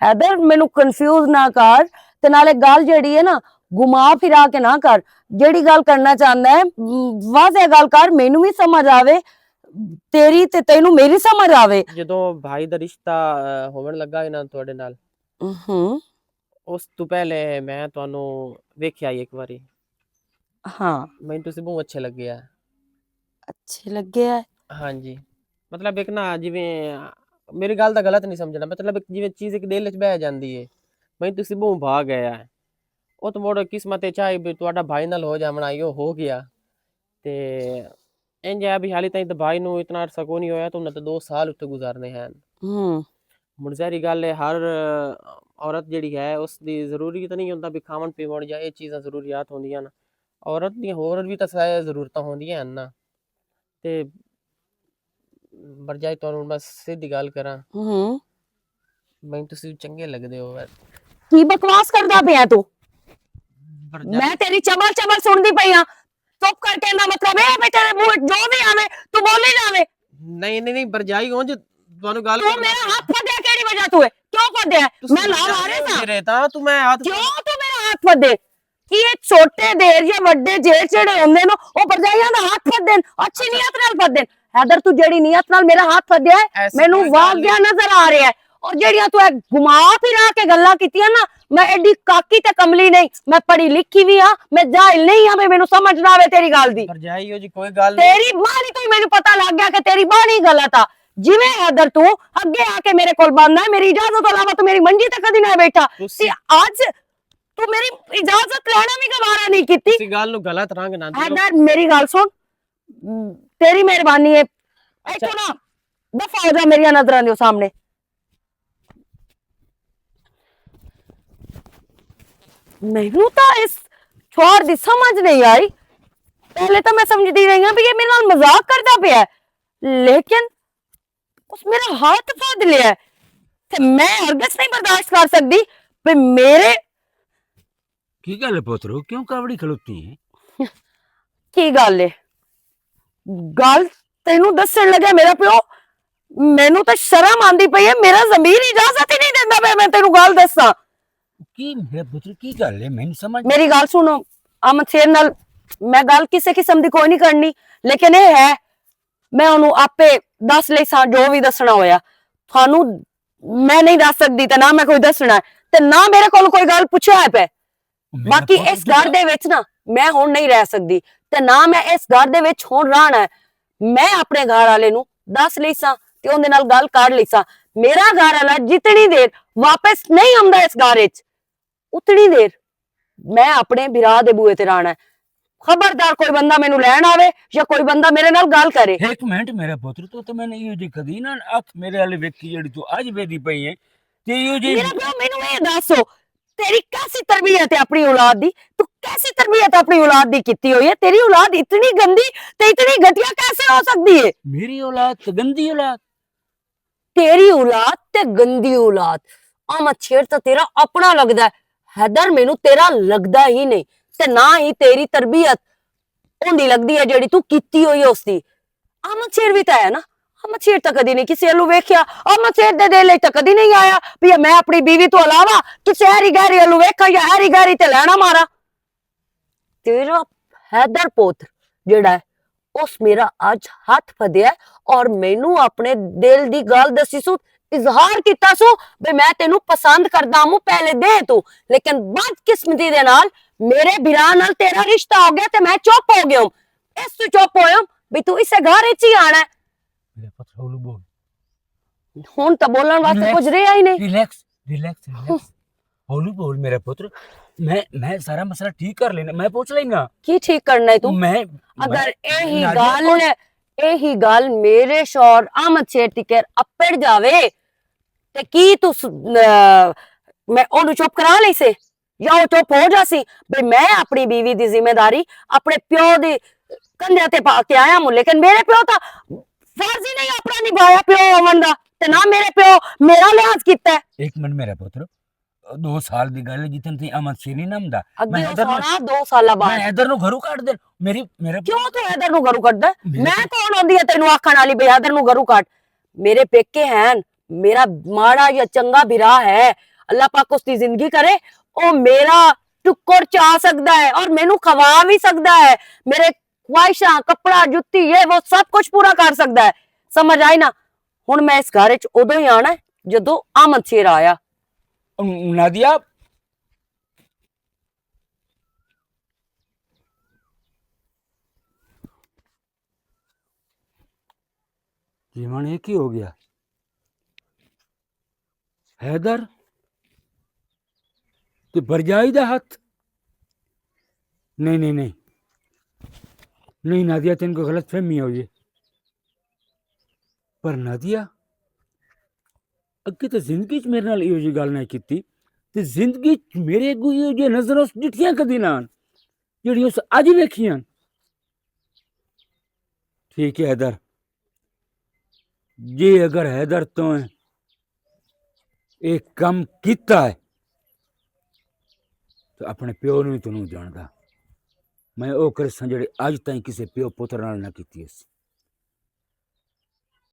حیدر، مینوں کنفیوز نہ کر، تے نالے گل جیڑی ہے نا، گھما پھرا کے نہ کر۔ جیڑی گل کرنا چاہندا ہے، م، واضح گل کر، مینوں وی سمجھ آوے، تیری تے تینوں میری سمجھ آوے۔ جدوں بھائی دا رشتہ، آ، ہوون لگا ہے نا تہاڈے نال، ہوں۔ اس تو پہلے میں تانوں ویکھیا ہی ایک واری۔ ہاں۔ مینوں تسی بہت اچھے لگے آ۔ اچھے لگے آ؟ ہاں جی۔ مطلب ایک نا جویں، میری گل دا غلط نہیں سمجھنا، مطلب ایک جویں چیز ایک دل وچ بہ جاندی ہے، مینوں تسی بہت بھا گئے آ۔ او تو مڑ قسمت وچ آئی بھی تہاڈا بھائی نال ہو جاونا آئی، او ہو گیا۔ تے انج ہے بھی حالی تائیں تے بھائی نوں اتنا عرصہ کوئی نہیں ہویا، تے انہاں تے دو سال اتھے گزارنے ہیں۔ ہوں۔ ہن ظاہری گل ہے، ہر عورت جیڑی ہے، اس دی ضروری تے نہیں ہوندا بھی کھاون پیون یا اے چیزاں ضروریات ہوندیاں نا۔ عورت دی ہور بھی تے سارے ضرورتاں ہوندیاں ہیں نا۔ تے برجائی تہانوں میں سیدھی گل کراں۔ ہوں۔ میں تسی چنگے لگدے ہو یار۔ کی بکواس کردا پیا تو؟ برجائی میں تیری چبل چبل سننی پئی ہاں۔ چپ کر کے، ایندا مطلب اے ہے بھئی تیرے منہ وچ جو وی آوے، تو بولے جاوے۔ نہیں، نہیں، نہیں، برجائی ہوں جو تانوں گل تو کرنا میرا ہاتھ پھدیا کیڑی وجہ تو ہے؟ کیوں پھدیا ہے؟ تسی میں لا مارے سا۔ میرے تاں تو میں ہاتھ کیوں تو میرا ہاتھ پھدے؟ کہ یہ چھوٹے دیر یا وڈے جیڑ جیڑے ہوندے نو، او برجائیاں دا ہاتھ پھدے نے، اچھی نیت نال پھدے نے۔ حیدر، تو جیڑی نیت نال میرا ہاتھ پھدیا ہے، ایسی مینوں کوئی گل واضح نہیں۔ نظر آ رہا ہے۔ اور جیڑیاں تو اے گھما پھرا کے گلاں کیتیاں نا، میں ایڈی کاکی تے کملی نہیں، میں پڑھی لکھی وی ہاں، میں جاہل نہیں ہاں، میں مینوں سمجھ نہ آوے تیری گل دی۔ بھرجائی ہو جی، کوئی گل نہیں۔ تیری بانی تو ہی مینوں پتہ لگ گیا کہ تیری بانی غلط آ۔ جویں حیدر تو اگے آ کے میرے کول بند ہے، میری اجازت تو علاوہ تو میری منجی تے کدی نہ بیٹھا۔ تسی تے اج تو میری اجازت لینا بھی گوارا نہیں کیتی۔ تسی گل نو غلط رنگ نہ دیو۔ حیدر، میری گل سن، تیری مہربانی ہے، اچھا۔ ایتھوں نہ دفع ہو جا میری نظراں دے سامنے۔ مینوں تاں اس کار دی سمجھ نہیں آئی۔ پہلے تو میں سمجھدی رہی ہاں بھی یہ میرے نال مذاق کردا پیا ہے، لیکن اس میرا ہاتھ پھڑ لیا ہے۔ تے میں ہرگز نہیں برداشت کر سکدی بھی میرے کی گل ہے پوترو، کیوں کاوڑی کھلوتی ہے؟ کی گل ہے؟ گل تینوں دسن لگا میرا پیو، مینوں تے شرم آندی پئی ہے، میرا ضمیر اجازت ہی نہیں دیندا پیا میں تینوں گل دساں۔ کی میرا پتر، کی گل ہے؟ مینوں سمجھ میری گل سنو، امن شیر نال میں گل کسے قسم دی کوئی نہیں کرنی، لیکن اے ہے، میں اونوں آپے دس لئی ساں جو وی دسنا ہویا۔ تھانوں میں نہیں دس سکدی تے نہ میں کوئی دسنا ہے، تے نہ میرے کول کوئی گل پچھیا ہے پے۔ باقی اس گھر دے وچ نا میں ہن نہیں رہ سکدی، تے نہ میں اس گھر دے وچ ہن رہنا ہے۔ میں اپنے گھر والے نوں دس لیساں تے اوندے نال گل کر لیساں۔ میرا گھر والا جتنی دیر واپس نہیں آندا اس گھر وچ، اتنی دیر میں اپنے بھرا دے بوئے تے رہنا ہے۔ خبردار کوئی بندہ مینوں لین آوے یا کوئی بندہ میرے نال گل کرے۔ ایک منٹ میرا پتر، تو تے میں نے ایہو جی کدی نہ اکھ میرے والے ویکھی جڑی تو اج ویدی پئی ہے۔ تے ایہو جی میرا پیو، مینوں اے دسو، تیری کیسی تربیت ہے اپنی اولاد دی؟ تو کیسی تربیت اپنی اولاد دی کیتی ہوئی ہے؟ تیری اولاد اتنی گندی تے اتنی گھٹیا کیسے ہو سکدی ہے؟ میری اولاد تے گندی اولاد؟ تیری اولاد تے گندی اولاد۔ احمد شیر تے تیرا اپنا لگدا ہے، حیدر مینوں تیرا لگدا ہی نہیں۔ تے نہ ہی تیری تربیت اوندی لگدی ہے جیڑی تو کیتی ہوئی ہے اس دی۔ احمد شیر وی تے ہے نا، احمد شیر تے کدی نہیں کسے الو ویکھیا، احمد شیر دے دل وچ تے کدی نہیں آیا بھی میں اپنی بیوی تو علاوہ کسے ایری گہری الو ویکھاں یا ایری گہری تے لینا مارا۔ تیرا حیدر پوتر جیڑا ہے، اس میرا اج ہاتھ پھدیا ہے اور مینوں اپنے دل دی گل دسی سو، اظہار کیتا سو بھی میں تینوں پسند کردا ہوں پہلے دے تو، لیکن بدقسمتی دے نال میرے بھرا نال تیرا رشتہ ہو گیا تے میں چپ ہو گیا ہوں۔ اس تو چپ ہویا ہوں بھی تو اسے گھر وچ ہی آنا ہے۔ میرے پتر ہولو بول۔ ہن تاں بولن واسطے کچھ رہیا ہی نہیں۔ ریلیکس، ریلیکس، ریلیکس۔ ہولو بول میرا پتر۔ میں میں سارا مسئلہ ٹھیک کر لینا، میں پوچھ لینا۔ کی ٹھیک کرنا ہے تو؟ میں اگر ایہی گل ایہی گل میرے شور احمد شیر تکر اپڑ جاوے تے کی تو میں اونوں چپ کرا لئی سے؟ یا وہ چپ ہو جاسی؟ بھئی میں اپنی بیوی دی ذمہ داری اپنے پیو دی کندھے تے پا کے آیا ہوں، لیکن میرے پیو تا فرض ہی نہیں اپنا نبھایا پیو ہون دا، تے نہ میرے پیو میرا لحاظ کیتا ہے۔ ایک منٹ میرا پتر، دو سال دی گل ہے، جتن تھی امن سینی نہ ہوندا۔ اگے میں حیدر نوں سونا دو سال بعد۔ میں حیدر نوں گھروں کڈ دے۔ میری میرا کیوں تو حیدر نوں گھروں کڈدا ہے؟ میں کون ہوندی ہے تینوں آکھن والی بھئی حیدر نوں گھروں کڈ؟ میرے پیکے ہیں، میرا ماڑا یا چنگا بھرا ہے، اللہ پاک اس دی زندگی کرے، او میرا ٹکر چا سکدا ہے اور مینوں کھوا بھی سکدا ہے۔ میرے خواہشاں، کپڑا، جُتی، یہ وہ سب کچھ پورا کر سکدا ہے۔ سمجھ آئی نا؟ ہن میں اس گھر وچ اودوں ہی آنا ہے جدوں آمد شیر آیا۔ نادیہ، جیون یہ کی ہو گیا؟ حیدر، تے برجائی دا ہاتھ؟ نہیں، نہیں، نہیں۔ نہیں نادیہ، تین کو غلط فہمی ہوئی ہے۔ پر نادیہ، اگے تے زندگی چ میرے نال ایہو جی گل نہیں کیتی، تے زندگی چ میرے اگوں ایہو جی نظر اس ڈٹھیاں کدی نہ آن، جڑی اس اج ویکھیاں۔ ٹھیک ہے حیدر، جی اگر حیدر تو ایک کم کیتا ہے تو اپنے پیو نوں ہی تو نہیں جاندا۔ میں او کرساں جڑے اج تائیں کسے پیو پتر نال نہ کیتی اس۔